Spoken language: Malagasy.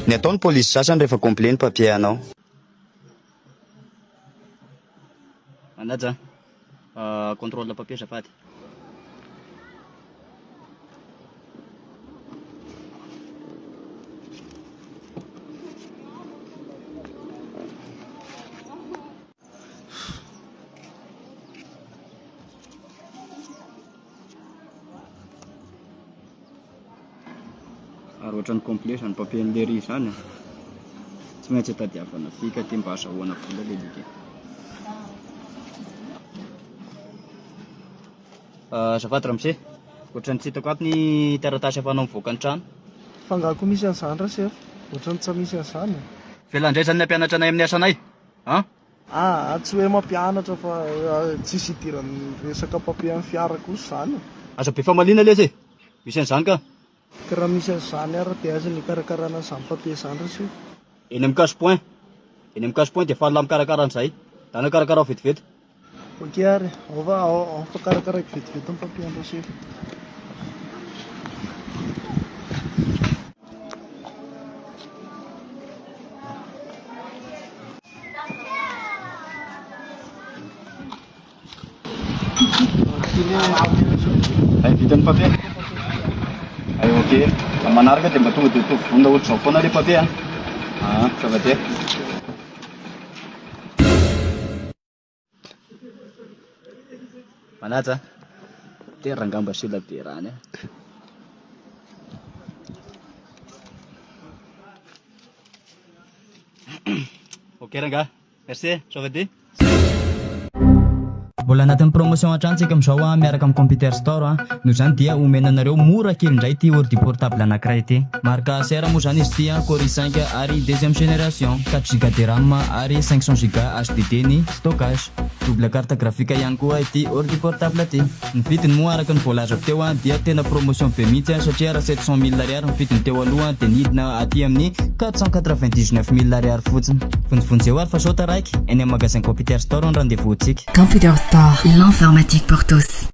Ny ataon'ny polisy sasany rehefa complet ny papier anao. Manaja a, contrôle papier azafady. Ary ohatran'ny complet izany papier an'i Lery izany e. Tsy maintsy itadiavana fika aty mba azahoana vola le alika e. Azafady ramose, ohatran'ny tsy hitako ato ny taratasy ahafahanao mivoaka ny trano. Fa angaha koa misy an'izany rasefo? Ohatran'ny tsy misy an'izany e. Vela indray izany ny hampianatra anay amin'ny asanay an! Aa tsy hoe mampianatra fa tsisy idiran'ny resaka papier amin'ny fiara kosa izany e. Aza be famaliana lesy e! Misy an'izany ka! Ka raha misy an'izany ary dia aiza ny hikarakarana an'izany papier izany ry sefo? Eny amin'ny cash point. Eny amin'ny cash point dia faly mikarakara an'izay. Ndana karakarao vetivety. Ok ary, ao fa ao fa karakaraiko vetivety ny papier an-dry sefo. Hay vita ny papier? Hay ok. Amin'ny manaraka dia mba tonga dia ataovy vonona ohatr'izao foana ilay papier an. Ah, ça va bien. Manaja a. Ty rangahy mba sela be rany a. Ok rangahy. Merci e, ça va dia. Mbola anatin'ny promotion hatrany tsika amin'izao a, miaraka amin'ny computer store a. Noho izany dia omena anareo mora kely indray ity ordi portable anankiray ity. Marque Acer moa izany izy ity a, Core i5 ary deuxième génération, 4 giga de RAM ary 500 giga HDD ny stockage. Double carte graphique ihany koa ity ordi portable ity. Ny vidiny moa araka ny voalazako teo dia tena promotion be mihitsy satria raha 700 mille ariary ny vidiny teo aloha dia nidina aty amin'ny 499 mille ariary fotsiny. Vonjivonjeo ary fa sao taraiky, eny amin'ny magasin Computer Store ny rendez-vous-ntsika. Computer Store, l'informatique pour tous.